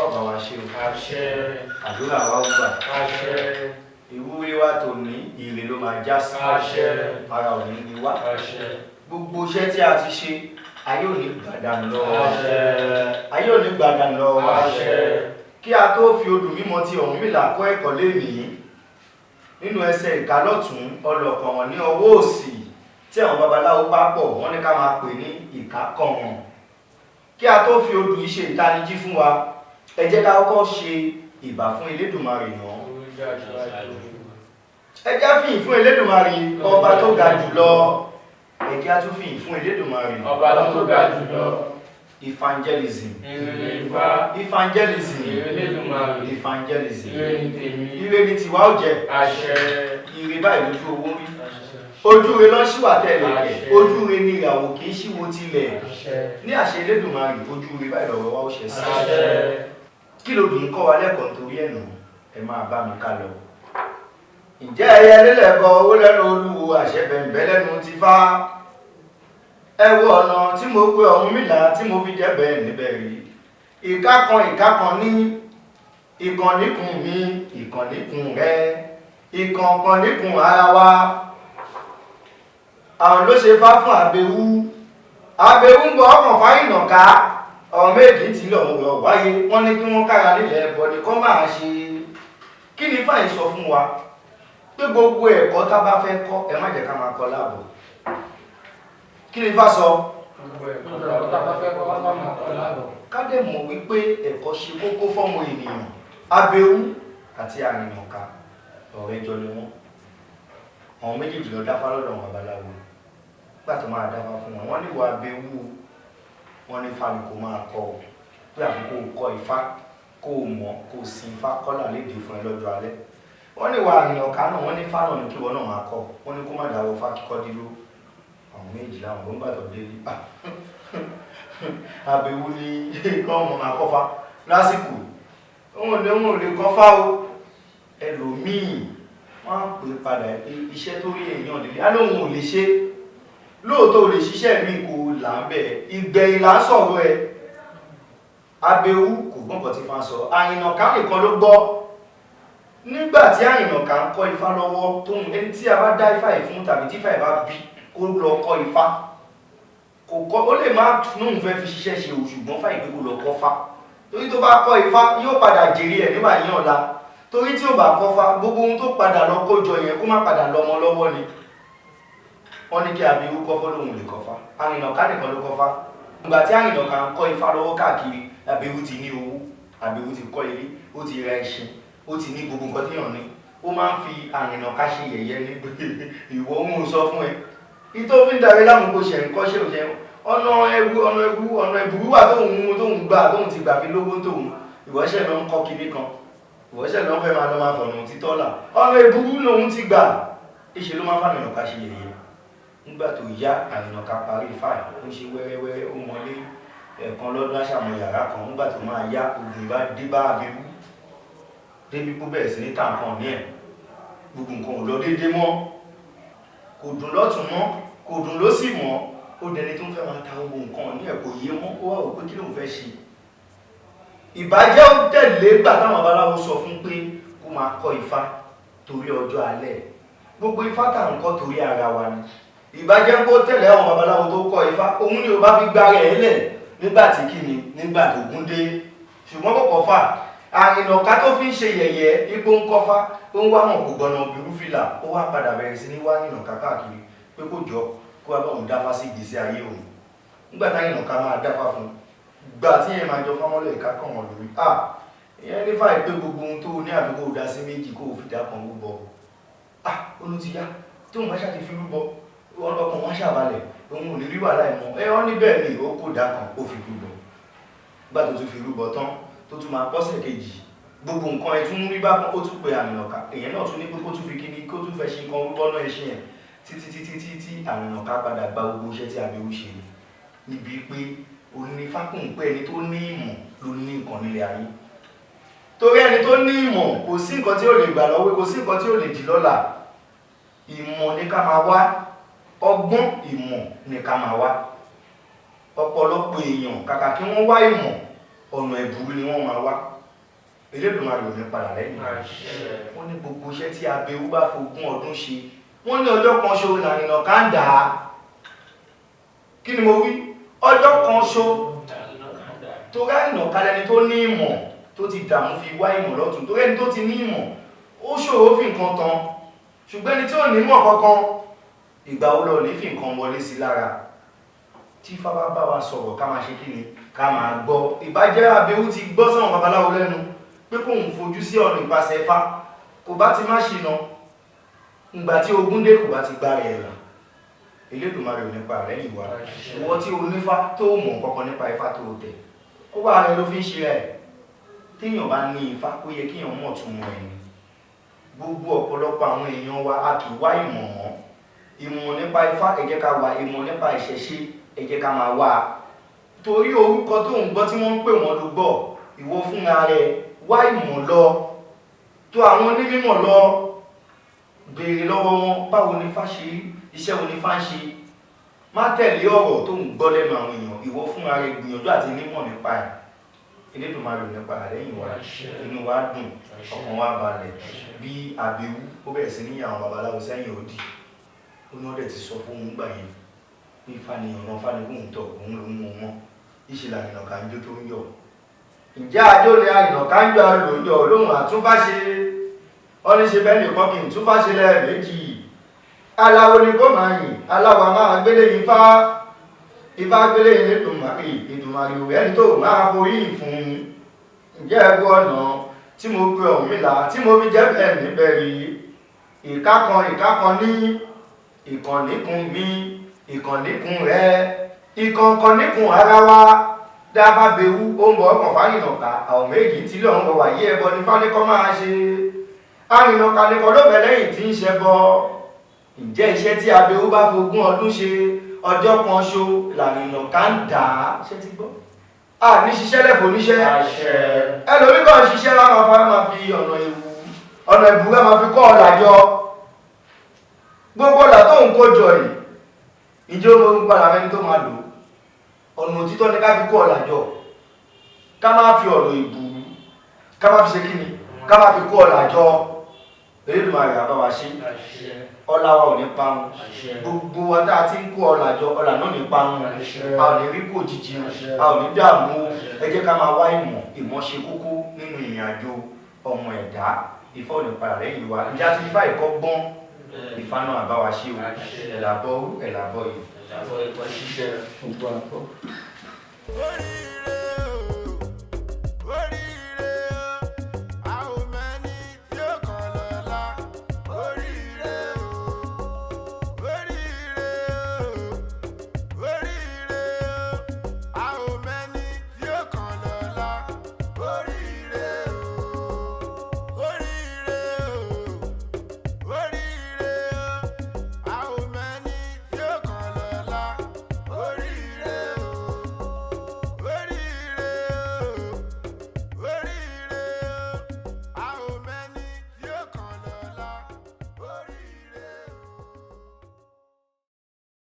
Ọba wa ṣe o. Àṣẹ. Àdúrà wa ó gbà. Àṣẹ. Ìwúrí wa tòní, ire ló máa já sí. Àṣẹ. Ara ò ní ní wá. Àṣẹ. Gbogbo iṣẹ́ tí a ti ṣe, ayé ò ní gbàdánù lọ́wọ́ wa. Àṣẹ. Ayé ò ní gbàdánù lọ́wọ́ wa. Àṣẹ. Kí a tó fi odù mímọ́ ti Ọ̀rúnmìlà kọ́ ẹ̀kọ́ lénìí, nínú ẹsẹ̀ ìkálọ̀tún ọlọ́kànràn ní ọwọ́ òsì tí àwọn babaláwo bá pọ̀, wọ́n ní ká máa pè ní ìkákànràn. Kí a tó fi odù yìí ṣe ìtanijí fún wa, ẹ jẹ́ ká kọ́kọ́ ṣe ìbà fún Elédùmarè náà. Ẹ jẹ́ á fìyìn fún Elédùmarè, ọba tó ga jùlọ. Ẹ jẹ́ á tún fìyìn fún Elédùmarè, Ọba tó ga jùlọ. Evangelism. Ire Ifá. Evangelism. Ire Elédùmarè. Evangelism. Ire ní tèmi. Ire ni tiwa ó jẹ. Àṣẹ. Ire báyìí lójú owó rí, ojú re lọ ṣíwà tẹ́lẹ̀. Àṣẹ. Ojú re ni ìràwọ̀ kì í ṣíwo tilẹ̀. Àṣẹ. Ní àṣẹ Elédùmarè, ojú re báyìí lọ́rọ̀ wa ó ṣe sí. Àṣẹ. Kí ló dùn kọ́ wa lẹ́kọ̀ọ́ nítorí ẹ̀nà? Ẹ máa bá mi ká lọ. Ǹjẹ́ ẹyẹ lílẹ̀ bọ owó lẹ́nu olúwo, àṣẹ bẹ̀m̀bẹ́ lẹ́nu ti fá. Ẹ wo ọ̀nà tí mo pe Ọ̀rúnmìlà tí mo fi jẹ́ bẹ́ẹ̀ níbẹ̀ rí. Ìka kan, ìka kan ní ìkan níkùn mi, ìkan níkùn rẹ, ìkan kan níkùn ara wa. Àwọn ló ṣe fá fún àbẹ̀wú. Àbẹ̀wú ń bọ ọkàn fáyìnà ká ọ̀rọ̀ méjì tí lọ́wọ́ rọ̀ wáyé. Wọ́n ní kí wọ́n kára nílẹ̀ ẹbọ ni kọ́ máa ṣe. Kí ni fáyìn sọ fún wa? Pé gbogbo ẹ̀kọ́ tá bá fẹ́ kọ́, ẹ má jẹ́ ká máa kọ́ láàbọ̀. Kí ni fá sọ? Gbogbo ẹ̀kọ́ tá a bá fẹ́ kọ́, wá máa kọ́ láàbọ̀. Ká dẹ̀ mọ̀ wípé ẹ̀kọ́ ṣe kókó fọ́mọ ènìyàn. Abẹ́wú àti àrìnàká, ọ̀rẹ́ jọ ni wọ́n. Àwọn méjèèjì lọ dáfá lọ́dọ̀ àwọn babaláwo. Nígbà tó máa dáfá fún wọn, wọ́n ní ìwà abẹ́wú, wọ́n ní ifá ni kò máa kọ́ ọ, pé àkókò kọ́ ifá, kó o mọ̀, kó o sin ifá kọ́là léde fún ẹ lọ́jọ́ alẹ́. Wọ́n ní ìwà àrìnàká náà, wọ́n ní ifá náà ni kí wọ́n náà máa kọ́. Wọ́n ní kó má dáwọ́ ifá kíkọ́ dúró. Àwọn méjì láwọn ló ń gbàdọ̀ délé. Àbẹ̀wò ni kọ́ ọmọ máa kọ́fá lásìkò òun ní òun ò lè kọ́fá o. Ẹlòmíì, wọ́n á pè padà pé iṣẹ́ tó rí èèyàn lè á lóun ò lè ṣe. Lóòótọ́, ò lè ṣiṣẹ́ mi kò là ń bẹ̀, ìgbẹ̀yìn là ń sọ̀rọ̀ ẹ. Abẹ́wú kò gbọ́n kan tí fa ń sọ, Àyìnàká nìkan ló gbọ́. Nígbà tí Àyìnàká ń kọ́ ifá lọ́wọ́, tóun ẹni tí a bá dá ifá yìí fún tàbí tí ifá yìí bá bí kó lọ kọ́ ifá, kò kọ́, ó lè má nóun fẹ́ fi ṣiṣẹ́ ṣe o, ṣùgbọ́n fáyì pé kó lọ kọ́ fá, torí tó bá kọ́ ifá, yóò padà jèrè ẹ̀ nígbà yín ọ̀la. Torí tí ó bá kọ́ fá, gbogbo ohun tó padà lọ kó jọ yẹn, kó má padà lọ ọmọ lọ́wọ́ ni. Wọ́n ní kí abiru kọ́ fọ́, lóhun lè kọ́ fá. Àrìnàká nìkan ló kọ́ fá. Ìgbà tí Àrìnàká ń kọ́ ifá lọ́wọ́ káàkiri, abiru ti ní owó, abiru ti kọ́ ilé, ó ti ra ẹṣin, ó ti ní gbogbo nǹkan tíyàn ní. Ó máa ń fi Àrìnàká ṣe yẹ̀yẹ́ ní ìwọ òun sọ fún ẹ ìtò fi ń darí láàmú kò ṣe nǹkan ṣe òṣè ọ̀nà ẹrú, ọ̀nà ẹrú, ọ̀nà ẹ̀bùrú wà tóun gbà, tóun ti gbà fi lówó tóun. Ìwọ́ṣẹ̀ ló ń kọ́ kinní kan, ìwọ́ṣẹ̀ ló ń fẹ́ máa lọ máa fọ̀nà títọ́ là, ọ̀nà ẹ̀bùrú lòun ti gbà. Ìṣe ló máa ń fàmìnà ká ṣe yẹ̀yẹ́. Nígbà tó yá, Àrìnàká parí fáì, ó ń ṣe wẹ́rẹ́wẹ́rẹ́, ó mọlé ẹ̀ẹ̀kan lọ́dún, àṣàmọ̀ yàrá kan. Nígbà tó máa yá, ogun ìbá dé bá abirú débi kó bẹ̀rẹ̀ sí ní tà nǹkan ní ẹ̀. Gbogbo nǹkan ò lọ déédé mọ́, kò dùn lọ́tún mọ́, kò dùn lósì mọ́. Ó dẹni tó ń fẹ́ máa ta gbogbo nǹkan ní ẹ̀, kò yé mọ́. Ó wà wò pé kí lòun fẹ́ ṣe. Ìbàjẹ́ ó tẹ̀lé gbà táwọn babaláwo sọ fún pé kó máa kọ́ ifá torí ọjọ́ alẹ́. Gbogbo ifá tà ń kọ́, torí ara wa ni. Ìbàjẹ́ kó tẹ̀lé àwọn babaláwo tó kọ́ ifá, òun ni ò bá fi gbára ẹ̀ lẹ̀ nígbà tí kí ni, nígbà tó gún dé. Ṣùgbọ́n kò kọ́fà. Àrìnàká tó fi ń ṣe yẹ̀yẹ́ ipò ń kọ́fà, ó ń wá wọn kò gbọ́nà òbírú fìlà. Ó wá padà bẹ̀rẹ̀ sí ní wá Àrìnàká káàkiri pé kó jọ kó wá bá òun dáfá sí ìgbésí ayé òun. Nígbà tá Àrìnàká máa dáfá fún, gbà tí yẹn máa jọ fámọ́lẹ̀, ìka kàn wọ́n lórí. À ìyẹn ní fàì pé gbogbo ohun tó ní, àfi kó o dá sí méjì, kó o fi dá kan rúbọ. À ó ló ti yá, tóun bá ṣáà ti fi rúbọ, ọkàn wọn ṣàbalẹ̀, òun ò ní rí wàhálà ìmọ̀ ẹ. Wọ́n ní bẹ́ẹ̀ ni, ó kó dá kan, ó fi rúbọ. Nígbà tó tún fi rúbọ tán, tó tún máa pọ́sẹ̀ kejì, gbogbo nǹkan ẹ̀ tún rí bákan. Ó tún pe Àrìnàká, èèyàn náà tún ní pé kó tún fi kíní, kó tún fẹ́ ṣe nǹkan rúbọ náà, ẹṣin ẹ̀, títí títí títí Àrìnàká padà gba gbogbo iṣẹ́ tí abẹ́wò ṣe. Níbi pé onífákùn pé ẹni tó ní ìmọ̀ ló ní nǹkan nílé ayé, torí ẹni tó ní ìmọ̀, kò sí nǹkan tí ó lè gbà lọ́wọ́, kò sí nǹkan tí ó lè dì lọ́la. Ìmọ̀ ní ká máa wá, ọgbọ́n ìmọ̀ ní ká máa wá. Ọ̀pọ̀lọpọ̀ èèyàn, kàkà kí wọ́n wá ìmọ̀ Ọ̀nà ẹ̀bùrú ni wọ́n máa wá. Elédùmarè ò ní padà lẹ́yìn. Wọ́n ní gbogbo iṣẹ́ tí abẹ́wú bá fogún ọdún ṣe, wọ́n ní ọjọ́ kan ṣo làrìnà ká ń dà á. Kí ni mo wí? Ọjọ́ kan ṣo tó rárìnà kalẹ̀ ni tó ní ìmọ̀, tó ti dààmú fi wá ìmọ̀ lọ́tún. Tó rẹ́ni tó ti ní ìmọ̀, ó ṣòro fi nǹkan tán. Ṣùgbọ́n ẹni tí ò ní mọ̀ kankan, ìgbà wo lọ ní fi nǹkan wọlé sí lára? Tí Ifá bá bá wa sọ̀rọ̀, ká máa ṣe kí ni? Ká máa gbọ́. Ìbájẹ́ abẹ́wú ti gbọ́ sọ̀rọ̀ babaláwo lẹ́nu pé kóun fojú sí ọ̀nà ìpasẹ̀ Ifá, kò bá ti má ṣìnà. Ìgbà tí ogun dé, kò bá ti gbá rẹ̀ là. Elédùmarè ò nípa rẹ̀ ìwà. Ìwọ tí o nífá tó mọ̀ kankan nípa Ifá tó tẹ̀, ó wà rẹ ló fi ń ṣe rẹ̀. Téèyàn bá ní Ifá, ó yẹ kéèyàn mọ̀ tún mọ̀ ẹni. Gbogbo ọ̀pọ̀lọpọ̀ àwọn èèyàn wa, a kì í wá ìmọ̀ mọ́. Ìmọ̀ nípa Ifá, ẹ jẹ́ ká wá. Ìmọ̀ nípa ìṣẹ̀ṣe, ẹ jẹ́ ká máa wá a. Torí orúkọ tó ń gbọ́ tí wọ́n ń pè wọ́n ló gbọ́. Ìwọ fúnra rẹ wá ìmọ̀ lọ tó àwọn onímọ̀ lọ, béèrè lọ́wọ́ wọn, báwo ni Ifá ṣe rí, iṣẹ́ wo ni Ifá ń ṣe. Má tẹ̀lé ọ̀rọ̀ tó ń gbọ́ lẹ́nu àwọn èèyàn. Ìwọ fúnra rẹ gbìyànjú àti nímọ̀ nípa ẹ̀. Elédùmarè ò nípa lẹ́yìn wa. Inú wa dùn, ọkàn wa balẹ̀. Bí àbẹ̀wú ó bẹ̀rẹ̀ sí ní àwọn babaláwo sẹ́yìn òdì, ó ní wọ́n dẹ̀ ti sọ fún òun gbà yẹn pé Ifá ni ọ̀nà, Ifá ni kóun tọ̀, òun ló mú un mọ́. Ìṣe làrìnà kàńjó tó ń yọ̀. Ǹjẹ́ àjò ni àrìnà kàńjó àlòyọ̀ lóhùn àtúnfàṣe? Wọ́n ní ṣe bẹ́ẹ̀ nìkan kì í túnfàṣe lẹ́ẹ̀mejì. Aláwo ni kó máa yìn, aláwo a máa gbélé Ifá, Ifá gbélé Elédùmarè, Èdùmàrè òwe ẹni tó máa forí fún un. Ǹjẹ́ ẹ gbọ́ ọ̀nà tí mo pe Ọ̀rúnmìlà tí mo fi jẹ́ bẹ́ẹ̀ níbẹ̀ rí? Ìka kan, ìka kan ní ìkànníkun mi, ìkànníkun rẹ, ìkànkan níkun ara wa. Dábàá bewú ó ń bọ̀ ọkàn fárìnàká. Àwọn méjì tí lọ́n wọ̀ wáyé, ẹbọ ní fáníkọ́ máa ṣe. Arìnàká nìkan ló bẹ̀ lẹ́yìn tí ń ṣẹbọ. Ǹjẹ́ iṣẹ́ tí abewú bá fogún ọdún ṣe, ọjọ́ kan ṣo làrìnàká ń dà á. Ṣé ti gbọ́? A ní ṣiṣẹ́ lẹ́fọ̀ọ́ níṣẹ́. Ẹlòmí kan ṣiṣẹ́ wá máa fa máa fi ọ̀nà ewu, ọ̀nà ìbúra máa fi kọ́ ọ̀là jọ. Gbogbo ọ̀là tó ń kó jọ yìí, ìjọ mo ń padà mẹ́ni tó máa lò. Ọ̀nà òtítọ́ ni ká fi kó ọ̀là jọ. Ká má fi ọ̀nà ìbúrú, ká má fi ṣe kíni, ká má fi kó ọ̀là jọ. Elédùmarè á bá wa ṣe. Ọlá wa ò ní parun. Gbogbo wa tá a ti ń kó ọlà jọ, ọlà náà ní parun. A ò ní rí kò jíjí, a ò ní dààmú. Ẹ jẹ́ ká máa wá ìmọ̀. Ìmọ̀ ṣe kókó nínú ìrìn àjò ọmọ ẹ̀dá. Ifá ò ní padà lẹ́yìn wa. Ǹjẹ́ àti Ifá ìkọ́ gbọ́n? Ifá náà bá wa ṣe o. Ẹ̀làbọ̀ ẹ̀làbọ̀ yìí. Oríire.